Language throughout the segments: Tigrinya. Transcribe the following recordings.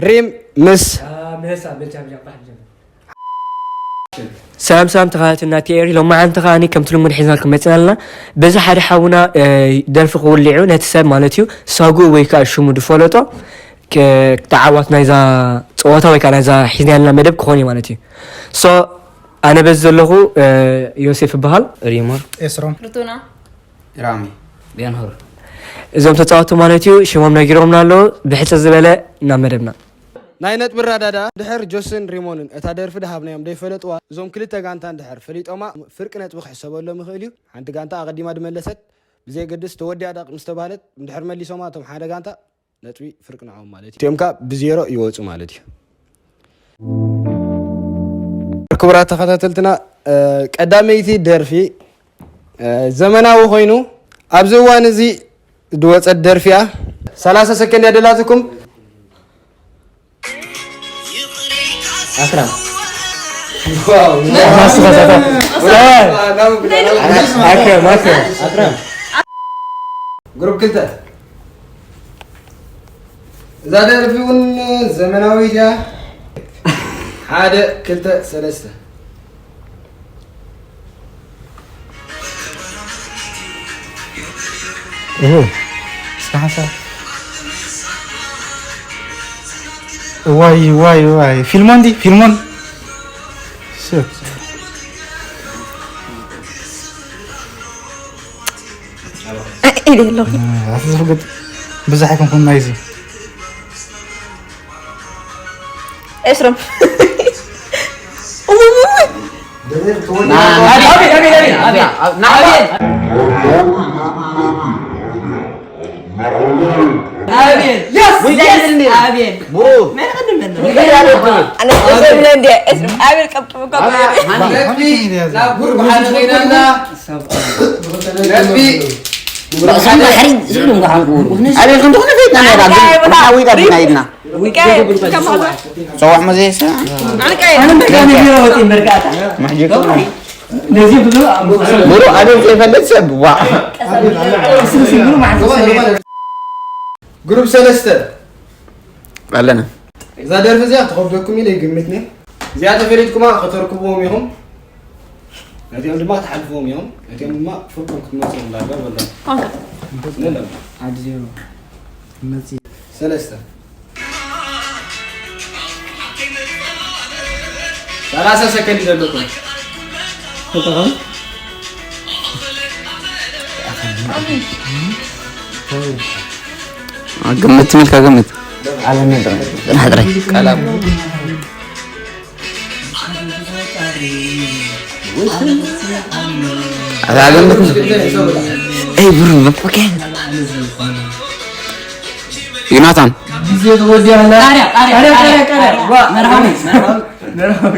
ሪም ምስ ኣሜሳ፣ በጃ፣ በጃ፣ ባሕ፣ በጃ። ሰላም፣ ሰላም፣ ተኸታተልና ቲ ኤሪ፣ ሎማዓንቲ ከኣ ከምቲ ልሙድ ሒዝናልኩም መጺና ኣለና። በዚ ሓደ ሓውና፣ እ፣ ደርፊ ክውልዕ እዩ፣ ነቲ ሰብ ማለት እዩ፣ ሳጉኡ ወይ ከኣ ሽሙ ዝፈለጦ፣ ክ-፣ ተዓዋት ናይዛ ጸወታ ወይ ከኣ ናይዛ ሒዝናያ ዘለና መደብ ክኾን እዩ ማለት እዩ። ሶ፣ ኣነ በዚ ዘለኹ፣ እ፣ ዮሴፍ እበሃል። ሪሞን። ኤስሮም። ርቱና። ራሚ። ቤንሁር። እዞም ተጻወትቲ ማለት እዩ፣ ሽሞም ነጊሮምና ኣለዉ። ብሕጽር ዝበለ ናብ መደብና። ናይ ነጥቢ ኣረዳድኣ፣ ድሕር ጆስን ሪሞንን እታ ደርፊ ድሃብናዮም ደይፈለጥዋ፣ እዞም ክልተ ጋንታ እንድሕር ፈሊጦማ፣ ፍርቂ ነጥቢ ክሕሰበሎም ይኽእል እዩ። ሓንቲ ጋንታ ኣቐዲማ ድመለሰት፣ ብዘየገድስ ተወዲኣ ደቕ ምስ ተባህለት፣ እንድሕር መሊሶማ እቶም ሓደ ጋንታ፣ ነጥቢ ፍርቂ ንዕኦም ማለት እዩ። እቲኦም ከኣ ብዜሮ ይወጹ ማለት እዩ። ክቡራት ተኸታተልትና፣ እ፣ ቀዳመይቲ ደርፊ፣ እ፣ ዘመናዊ ኮይኑ ኣብዚ እዋን እዚ ዝወጸት ደርፊ እያ። ሰላሳ ሰከንድ እያ ደላትኩም። ኣክራም። ዋው። ኣክራም፣ ኣክራም። ኣክራም። ግሩፕ ክልተ። እዛ ደርፊ እውን ዘመናዊት እያ። ሓደ፣ ክልተ፣ ሰለስተ። እህ። እስከ ሓንሳብ። እዋይ፣ እዋይ፣ እዋይ። ፊልሞን ዲ? ፊልሞን? ሽት። ኢለ ኣለኹ። ኣቲ ዝፍግጥ ብዛሕ ኣይኮንኩን ናይዚ። ኤስሮም። ኣቤል፣ ኣቤል፣ ኣቤል፣ ኣቤል። ኣቤል። ኣቤል። ኣቤል። የስ፣ ወይ የስ፣ ዳይመንድ እንዴ? ኣቤል። ብሩር። መን ቅድም መን ነው? ይሄ ያለው ብሩር። ኣነ ደስ ይብለ እንዴ? ኤስሮም፣ ኣቤል ቀብጥቡ እኮ ኣቤል። ኣቤል። ሓንቲ ነጥቢ ናብ ጉሩብ ሓደ ኮይና ኣላ። ነጥቢ ጉሩብ ሓደ። ባሕሪ ዝብሉ እንኳን ኣቤል ክንትኾነ ፈይጥና ነራ፣ ግን ሓዊጣ ድና ኢድና። ጸዋዕ መዘየሰ? ኣነ ቀይ። ኣነ መጋቢ ቢሮ ወጢ በርጋታ። ማሕጀኮ። ነዚ ብሎ ብሩ ኣቤል ዘይፈልጥ ሰብ፣ ዋ። ስልስሉ ማሕሰብ። ግሩፕ ሰለስተ። ኣለና። እዛ ደርፊ እዚኣ ትኸብደኩም ኢለ ይግምት ነይ። እዚኣ ተፈሊጥኩማ ከተርክብዎም ኢኹም። ነቲኦም ድማ ክትሓልፍዎም እዮም። ነቲኦም ድማ ፍርቆም ክትመልሶም እንዳጋ በሎ። ኦኬ። ንለም። ዓዲ ዜሮ። መጽ- ሰለስተ። ሰላሳ ሰከንድ ዘለኩም። ተጠቐም። ግምት ትብል ከግምት። ዓለም ጥራይ። ጽናሕ ጥራይ። ቀላም። ኣዛ ግምት። ኤይ ብሩ፣ ኦኬ። ዮናታን። ግዜ ተወዲኣ ኣላ። ቃርያ፣ ቃርያ፣ ቃርያ፣ ቃርያ፣ ቃርያ። ቃርያ። ዋ፣ መርሃዊ፣ መርሃዊ። መርሃዊ።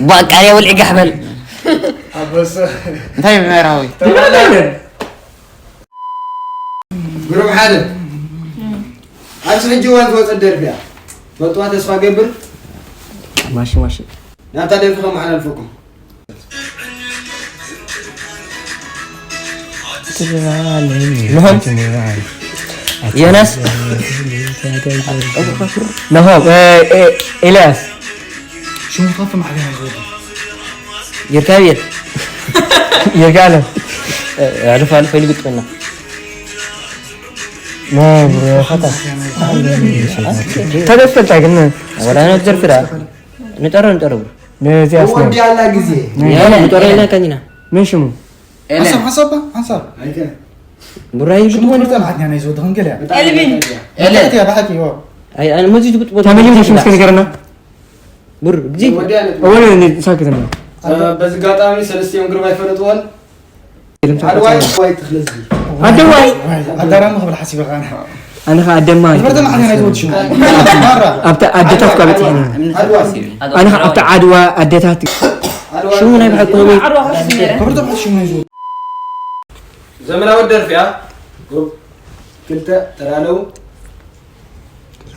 ባ፣ ቃርያ ውልዒ ጋሕ በል። ኣበሰ። እንታይ መርሃዊ? ተባለ። ግሩፕ ሓደ። ኣብዚ ሕጂ እዋን ዝወጸት ደርፊ እያ። ትፈልጥዋ ተስፋ ገብር? ማሺ፣ ማሺ። ናብታ ደርፊ ከመሓላልፈኩም። ኖሆም። ዮናስ። ኖሆም፣ እ፣ እ፣ ኤልያስ። ሽሙ ከፍ ማዕበያ ይወዱ። ይርካብየት። ይርጋለም። እ፣ ኣልፎ ኣልፎ ይልግጥና። ኖ፣ ብሮ፣ ፈታ። ተደፈታ ግን። ወላ ነው ዘርፍራ። ንጠሮ፣ ንጠሮ። ነዚያስ ነው። ወዲ ያላ ጊዜ። ያላ ንጠሮ፣ ያላ ከኒና። ምን ሽሙ? ኤለ። ሓንሳብ፣ ሓንሳብ፣ ሓንሳብ። ኣይከ። ቡራይ ሽሙ ብትወን። ትምህርት ማዕድኛ ናይ ዝወድኽን ገለ። ኤልቪን። ኤለ። እያ ብሓቂ፣ ይዋ። ኣይ፣ ኣነ መዚ ዝብጥ ቦታ። ተመሊም ሽሙ እስከ ንገርና። ቡር፣ ግዜ። ወዲ ያለ። ወለ፣ እኔ ሳክት ነው። እ፣ በዚ ኣጋጣሚ ሰለስቲኦም ግሩፕ ኣይፈለጥዎን። ዓድዋይ፣ ዓድዋይ ትኽልዚ። ዓድዋይ። ኣዳራሚ ክብል ሓሲበ ኸዓ። ኣነ ኸዓ ኣደማ። ትምህርት ማዕድኛ ናይ ዝወድ ሽሙ። ማራ። ኣብታ ኣደታት እኳ በፂሕና። ዓድዋ። ኣነ ኸዓ ኣብታ ዓድዋ ኣደታት። ዓድዋ። ሽሙ ናይ ብሓቂ ኾይኑ። ዓድዋ ኸዓ ሽሙ ነይሩ። ክብርቶም ሕዚ ሽሙ ናይ ዝወድ። ዘመናዊ ደርፊ እያ። ግሩፕ ክልተ ተዳለዉ።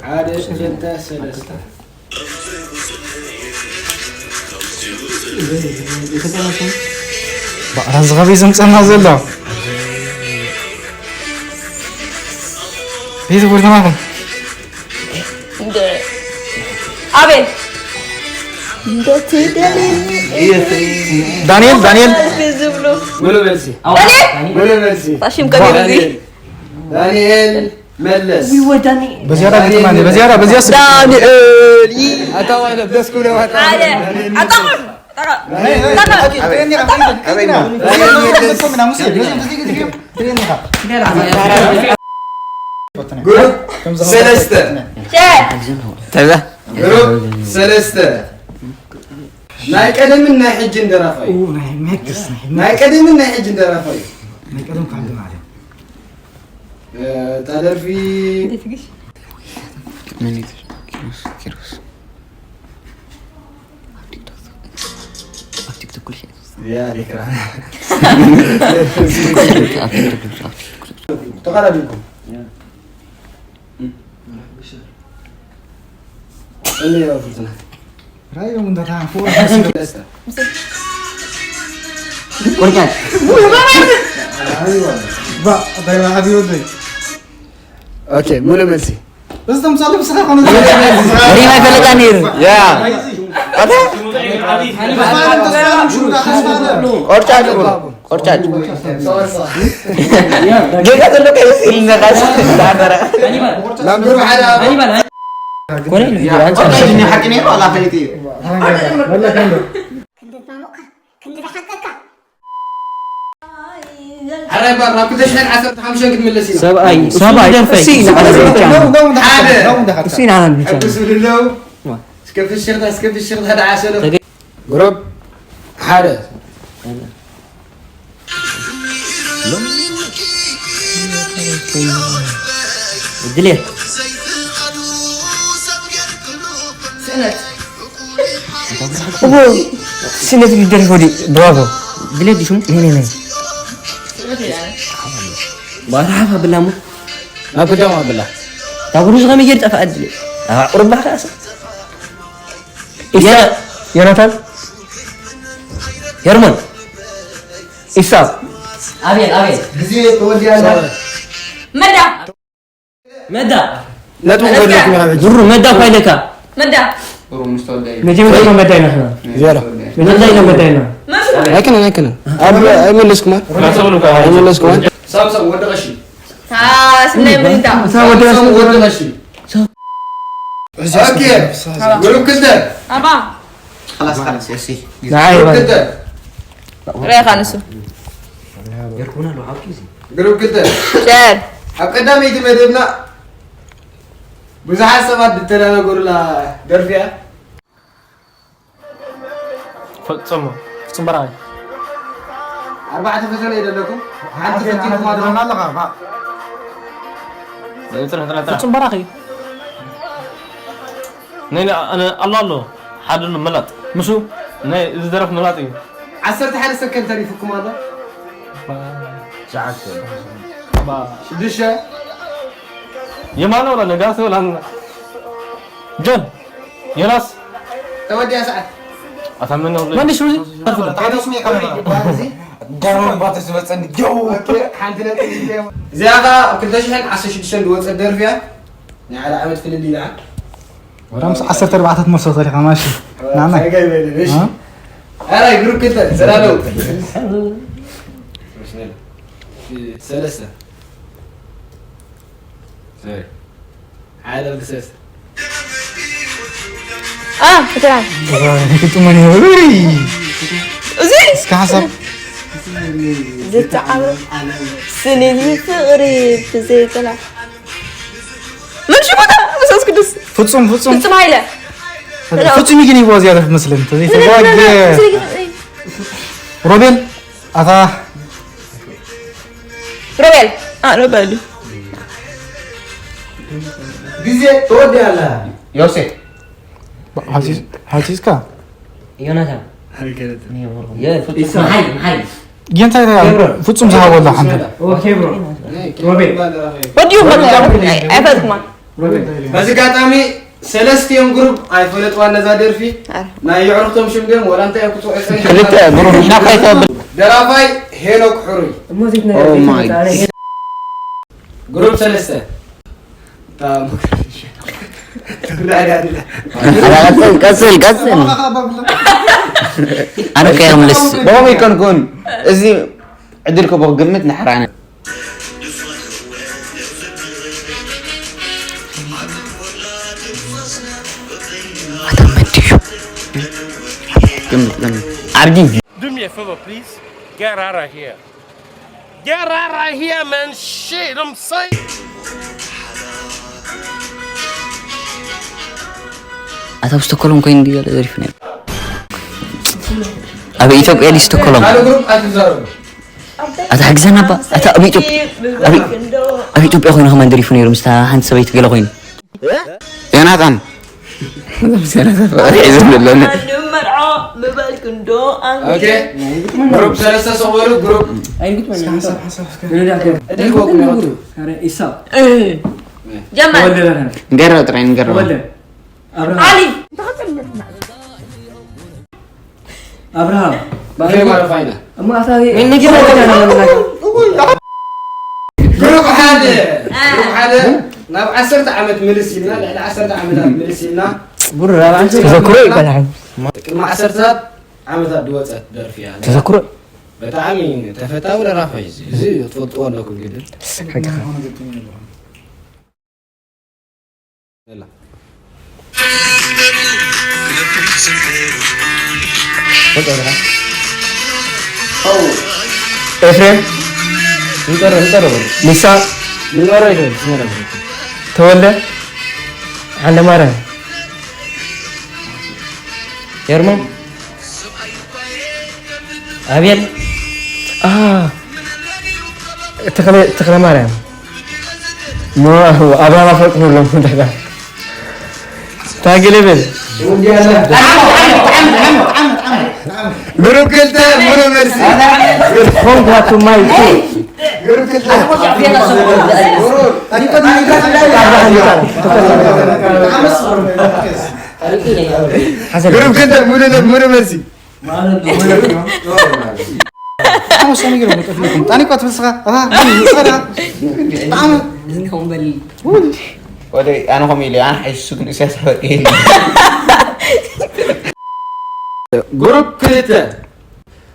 ሓደ፣ ክልተ፣ ሰለስተ። በዓል ዝኸበይ ዘምፀና ዘሎ። ቤት ቡር ተማኹም። እንደ ኣቤል። ዳንኤል፣ ዳንኤል። ዝብሉ። ሙሉ መልሲ። ዳንኤል። ሙሉ መልሲ። ታሽም ቀቢሉ እዚ። ዳንኤል መለስ። በዚያዳ ግጥም አለ። በዚያዳ በዚያ ስ ዳንኤል። ኣታ ማለት ደስ ክብለ ዋታ። ሓደ። ኣጣቁም። ግሩፕ ሰለስተ። ሸር። ግሩፕ ሰለስተ። ናይ ቀደምን ናይ ሕጅን ደራፋይ። ናይ ቀደምን ናይ ሕጅን ደራፋይ። እታ ደርፊ ተቐዳዲምኩም። እኔ ፍትና ራዮም እንደታን ደስታ ቁርጫጭ ኦኬ ሙሉ መልሲ እዝቶም ጸልም ስኻ ኮነ ሪማ ይፈልጣ ነይሩ ያ ቆርጫጭ ብሎ ቆርጫጭ ጌጋ ዘሎ ቀይስ ኢልነቃስ ዳበረ ላምብር ሓደ ኮነ ቆርጫጭ ሓቂ ነይሩ ኣላ ፈሊጥ እዩ ክንዲ ዝሓቀካ ሕራይ ባር ናብ ክልተ ሽሕን ዓሰርተ ሓሙሽተን ክትምለስ ኢና ሰብኣይ ሰብኣይ እሱ እዩ ንዓና ዝብቻ ሓደ እሱ እዩ ንዓና ዝብቻ ሕጉስ ብልለው እስከ ፍሽኽታ እስከ ፍሽኽታ ደዓሰሎ ግሩፕ ሓደ ድሌት ስእነት እዎ ስእነት ይደርፍ ወዲ ብራቮ ድሌት ድሹም ነይ ነይ ነይ ባራሓፍ ኣብላ እሞ ናብ ክልተኦም ኣብላ ታብሩ ዝኸመይ ጌር ጠፋ ድሌት ኣቁርባሕ ከኣሰ ዮናታን ሄርሞን ኢሳብ ኣቤል ኣቤል ግዜ ተወዲያ መዳ መዳ ነጥቡ ክህልወኩም ኢኻ ብሩ መዳ እኳ ኢለካ መዳ መጀመርያ መዳ ኢና ንሕና ዜሮ መጀመርያ ኢና መዳ ኢና መፍሩ ኣይከነን ኣይከነን ኣብ ኣይመለስኩማ ኣይመለስኩማ ሳምሶን ወዲ ቀሺ ስናይ ምንታ ሳምሶን ወዲ ቀሺ ኦኬ ግሩፕ ክልተ ኣባ خلاص خلاص يا سي ግሩፕ ክልተ ርኣኻ ንሱ يركونا لو عاوكي زي ግሩፕ ክልተ ሸር ኣብ ቀዳመይቲ መደብና ብዙሓት ሰባት ዝተናገሩላ ደርፊ እያ ፈጽሞ ፍጹም በራኺ ኣርባዕተ ፈተነ እዩ ዘለኩም ሓንቲ ፈቲንኩማ ድማ ፍጹም በራኺ ነይ ኣሎ ኣሎ ሓደ ኣሎ መላጥ ምሱ ናይ እዚ ደረፍ መላጥ እዩ ዓሰርተ ሓደ ሰከንድ ተሪፉኩም ኣሎ ሽዱሽተ የማነ ወላ ነጋሲ ወላ ጆን ዮናስ ተወዲያ ሰዓት ኣታመነ ወላ መንሽ እዚኣ ከዓ ኣብ ክልተ ሽሕን ዓሰርተ ሽዱሽተን ዝወፀት ደርፊ እያ ናይ ሓደ ዓመት ፍልልይ ይልዓል ወራምስ ዓሰርተ ኣርባዕተ ትመርሶ ተሪኻ ማሺ ናና ኣራይ ግሩፕ ክልተ ዘላለው ሰለስተ ሓደ ክልተ ሰለስተ ኣ ፍትራን ግጥመን ይበሉ እዚ እስከ ሓሳብ ዝተዓበ ስኒት ፍቕሪ ብዘይፈላ መን ሽሙ ዳ መንፈስ ቅዱስ ፍጹም ፍጹም ፍጹም ሃይለ ፍጹም ይግን ይቦ ዝያዳ መስለን ተዘይተዋግ ሮቤል ኣታ ሮቤል ኣነ በሉ ግዜ ተወዲያ ኣላ ዮሴፍ ሃቲስካ ዮናታን ሃገረት መሓይ መሓይ ጌንታ ፍጹም ዝሃበላ ሓንቲ ወዲኡ መ ኣይፈልኩማ በዚ ኣጋጣሚ ሰለስቲኦም ግሩፕ ኣይፈለጥዋ ነዛ ደርፊ ናይ የዕሩኽቶም ሽም ድዮም ወላ እንታይ እዮም ክትፅውዑ ክልተ ብሩህ ኢና ካይተብል ደራፋይ ሄኖክ ሕሩይ Oh my ግሩፕ ሰለስተ እታ ቀጽል፣ ቀጽል፣ ቀጽል። ኣነ ከ ይምልስ። ብኸምኡ ይኮንኩን። እዚ ዕድል ከቦ ክግምት ንሕራነ። ኣታ መን ድዩ? ግምት፣ ግምት። ዓብዲ። Do me a favor, please. Get out of here. Get out of here, man. Shit, I'm saying. ኣታ ኣብ ስቶኮሎም ኮይኑ ድዩ ዘሎ ዘሪፉ ነይሩ? ኣብ ኢትዮጵያ ድዩ ስቶኮሎም? ካልእ ግሩፕ ኣይትዛረቡ። ኣታ ሓግዘና ባ። ኣታ ኣብ ኢትዮጵያ፣ ኣብ፣ ኣብ ኢትዮጵያ ኮይኑ ከማን ደሪፉ ነይሩ ምስታ ሓንቲ ሰበይቲ ገለ ኮይኑ። ዮናታን። ሒዞም ኣለኒ። ኣንዱ መርዖ ምበልክንዶ ኣንዱ። ኦኬ። ግሩፕ ሰለስተ ሰው በሉ፣ ግሩፕ። ዕድል ክወቅም ያወጡ። ጀመር። ንገረው ጥራይ፣ ንገረው። ዓሊ። ኣብርሃም። እሞ ኣታ ግሩፕ ሓደ፣ ግሩፕ ሓደ ናብ ዓሰርተ ዓመት ምልስ ኢልና፣ ልዕሊ ዓሰርተ ዓመታት ምልስ ኢልና። ተዘክሮ ይበላሕ። ቅድሚ ዓሰርተታት ዓመታት ዝወፀት ደርፊ እያ። ተዘክሮ። ብጣዕሚ ተፈታዊ ደራፋይ እዚ፣ እዚ ትፈልጥዎ ኣለኩም ግድን። ኤፍሬም ንጠረ ንጠረ በሉ። ሚሳ ንጠረ ይበል። ተወልደ ዓንደማርያም ኤርሞም ኣቤል፣ ኣ፣ ተኽለ፣ ተኽለ ማርያም፣ ሞ-፣ ኣብርሃም ኣፈወርቂ ንብሎም። ታግል ይብል። ግሩፕ ክልተ ሙሉ መልሲ። ኮንግራ ቱ ማይ ቱ። ግሩፕ ክልተ ሙሉ፣ ሙሉ መልሲ። ወደ ኣነ ከምኡ ኢለ ኣነ ሓይሱ ግን እሱ ያስረቂ። ግሩፕ ክልተ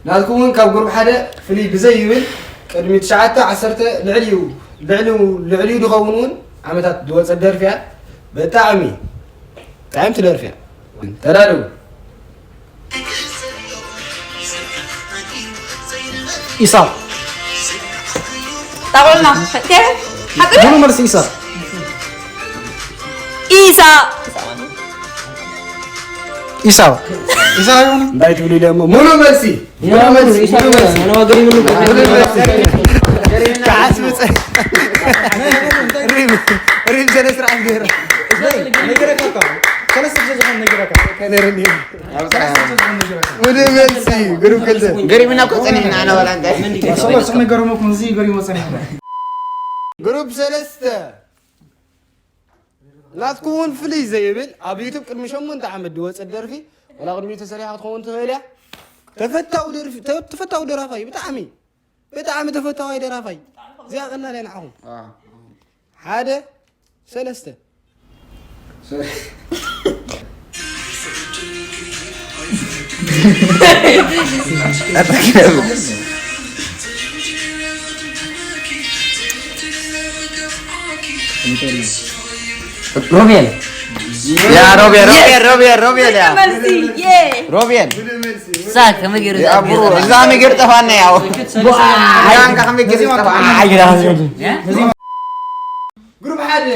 ናትኩም እውን ካብ ግሩፕ ሓደ ፍልይ ብዘይ ይብል ቅድሚ ትሽዓተ ዓሰርተ ልዕሊኡ ልዕሊኡ ልዕሊኡ ዝኸውን እውን ዓመታት ዝወፀት ደርፊ እያ። ብጣዕሚ ጥዕምቲ ደርፊ እያ። ተዳለዉ። ኢሳው። ጣቆልና። ኦኬ። ሓቂ? ሙሉ መልሲ ኢሳው። ኢሳ። ኢሳው። ኢሳው ይሁን። እንታይ ትብሉ ኢለ እሞ ሙሉ መልሲ። ሙሉ መልሲ። ሙሉ መልሲ። ሙሉ መልሲ። ከዓስ ብፀ-፣ ሪም፣ ሪም ስነ ስርዓት ገይራ። ነገረካ እኮ። ሰለስተ ግዜ ዝኾነ ነገረካ። ከነረኒ። ወደ መልሲ ግሩፕ ክልተ። ገሪምና እኮ ጸኒሕና ኣና ዋላ እንታይ። ሰው፣ ሰው ገረመኩም፣ እዚ ገሪሞ ጸኒሕና። ግሩፕ ሰለስተ ናትኩውን ፍልይ ዘይብል ኣብ ዩቱብ ቅድሚ ሸሞንተ ዓመት ዝወጸት ደርፊ፣ ዋላ ቅድሚ ተሰሪሓ ክትኸውን ትኽእል እያ። ተፈታዊ ደርፊ፣ ተ-፣ ተፈታዊ ደራፋይ ብጣዕሚ፣ ብጣዕሚ ተፈታዋይ ደራፋይ። እዚኣ ቀላል እያ ንዓኹም። ሓደ ሰለስተ። ሮቤል። ያ ሮቤል፣ ሮቤል፣ ሮቤል፣ ሮቤል፣ ያ። መልሲ፣ ዬ። ሮቤል። ሳክ፣ ከመይ ገይሩ ያ ብሩ፣ እዛ ነገር ጠፋና ያው። ያ እንካ ከመይ ገይሩ ጠፋና? ግሩፕ ሓደ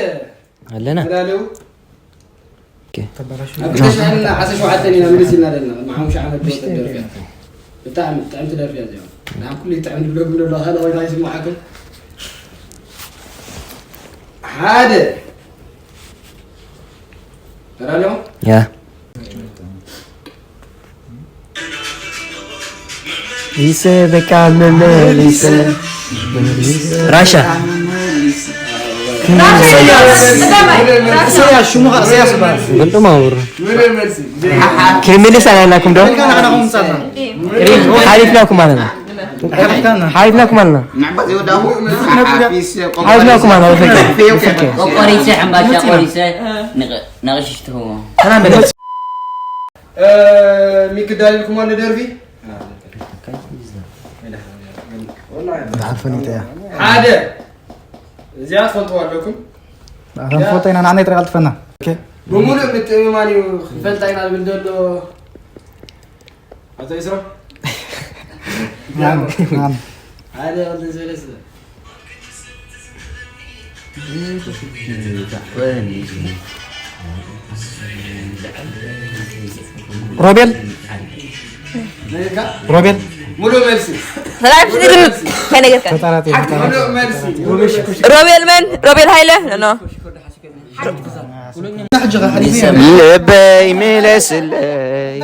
ኣለና። ተዳለዉ። ኦኬ። ኣብ ክልተ ሽሕን ዓሰርተ ሸውዓተን ኢና ምልስ ኢልና ዘለና፣ ቅድሚ ሓሙሽተ ዓመት ዝወጸት ደርፊ እያ። ብጣዕሚ ጥዕምቲ ደርፊ እያ እዚኣ። ንዓብ ኩሉ ጥዕም ዝብለኩም ዘሎ፣ ካልእ ወይ ይስምዓኩም። ሓደ። ተዳለዉ። ያ። ይሰ በቃ መመሊሰ ራሻ። ኢሳያስ፣ ሽሙ ኸ ኢሳያስ ይበሃል። ፈልጦ ማውር። ክምልስ ኣላላኩም ዶ? ሓሊፍናኩም ማለት ነው። ሓይድናኩም ኣለና። ሓይድናኩም ኣለና። ብፍርቂ። ቆቆሪሰ፣ ሕምባሻ ቆሪሰ፣ ንቕ-፣ ንቕሽሽ ትህቦ። ሰላም በለ። እ፣ ሚክ ዳሊልኩም ኣሎ ደርቢ? ዝሓልፈ ነይተ እያ። ሓደ። እዚኣ ትፈልጥዋ ኣለኩም? ኣኸም ፎቶ ኢና ንዓና ይጥራይ ቀልጥፈና። ኦኬ። ብምሉእ ምትእምማን እዩ። ክንፈልጣ ኢና ዝብል ዘሎ ኣቶ ኢስሮ። ማን? ማን? ሓደ፣ ክልተ፣ ሰለስተ። ሮቤል? ሮቤል? ሙሉእ መልሲ። ሰላም፣ ሽግር ከነገርካ። ተጣራጢ፣ ተጣራጢ። ሙሉእ መልሲ። ሮቤል መን? ሮቤል ሃይለ? ኖ፣ ኖ። ልበይ ምለስለይ፣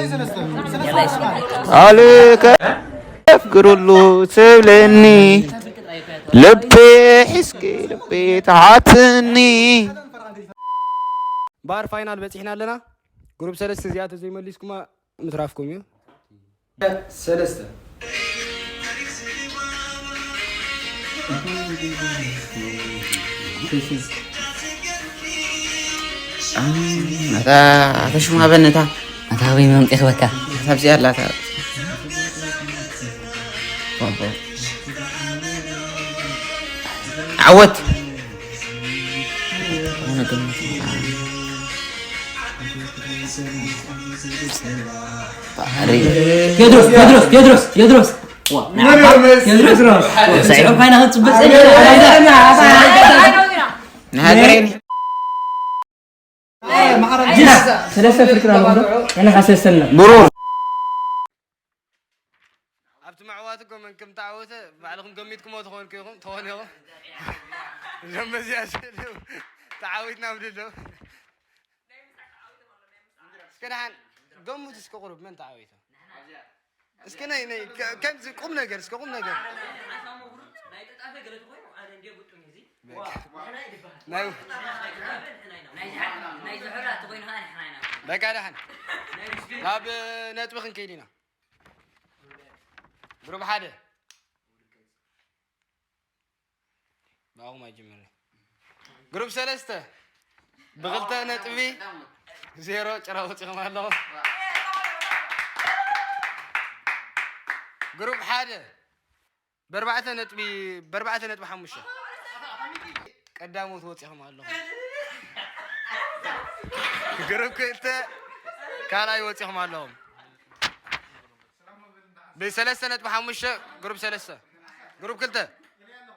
ኣልከ ኣፍቅሩሉ ትብለኒ፣ ልቢ ሒዝኪ ልቢ ተሓትኒ። ባር ፋይናል በፂሕና ኣለና። ግሩፕ ሰለስተ እዚኣ ተዘይመሊስኩማ ምትራፍኩም እዩ። ሰለስተ። እታ ኣቶ ሽማ በነታ። እታ ኣበይ መምጤ ክበካ? እታ ኣብዚኣ ኣላ፣ እታ። ዓወት። ቴድሮስ፣ ቴድሮስ፣ ቴድሮስ፣ ቴድሮስ። ዋ፣ ቴድሮስ። ቴድሮስ። ስዑር ኮይና ክትጽበ ጸኒሓ። ንሃገረይ። ጅና፣ ሰለስተ ፍርቂ ኣለዎ ዶ? ንሕና ሰለስተ ኣለና። ብሩር። ኣብቲ ምዕዋት እኮ መን ከም ተዓወተ ባዕልኹም ገሚትኩሞ ትኾንኩ ኢኹም፣ ትኾኑ ኢኹም። እዞም በዚኣ ዘለዉ ተዓዊትና ብድለው። እስከ ደሓን ገምቱ እስከ ቁሩብ መን ተዓዊቱ? እስከ ናይ፣ ናይ፣ ከ-፣ ከምዚ ቁም ነገር፣ እስከ ቁም ነገር። በቃ። ናይ፣ በቃ ደሓን። ናብ ነጥቢ ክንከይድ ኢና። ግሩፕ ሓደ። ብኣኹም ኣይጅምርን። ግሩፕ ሰለስተ ብኽልተ ነጥቢ ዜሮ ጭራ ወፂኹም ኣለኹም። ግሩፕ ሓደ ብኣርባዕተ ነጥቢ፣ ብኣርባዕተ ነጥቢ ሓሙሽተ ቀዳሞት ወፂኹም ኣለኹም። ግሩፕ ክልተ ካልኣይ ወፂኹም ኣለኹም። ብሰለስተ ነጥቢ ሓሙሽተ ግሩፕ ሰለስተ፣ ግሩፕ ክልተ፣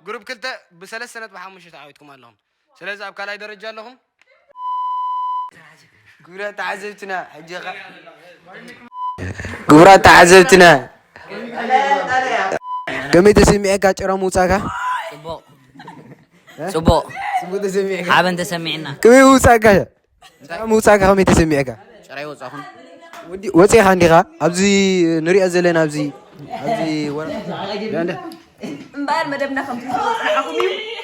ግሩፕ ክልተ ብሰለስተ ነጥቢ ሓሙሽተ ተዓዊትኩም ኣለኹም። ስለዚ ኣብ ካልኣይ ደረጃ ኣለኹም። ክቡራት ተዓዘብትና፣ ሕጂ ኸ-፣ ክቡራት ተዓዘብትና፣ ከመይ ተሰሚዐካ ጭራ ምውጻእካ? ጽቡቕ። እ? ጽቡቕ። ጽቡቕ ተሰሚዐካ? ሓበን ተሰሚዕና። ከመይ ምውጻእካ? ጭራ ምውጻእካ ከመይ ተሰሚዕካ? ጭራ ኣይወጻኹን። ወዲ-፣ ወጺእካ እንዲኻ? ኣብዚ ንሪኦ ዘለና ኣብዚ፣ ኣብዚ ወረ-፣ እምበኣር መደብና ከምዚ ዝበጽሓኹም እዩ።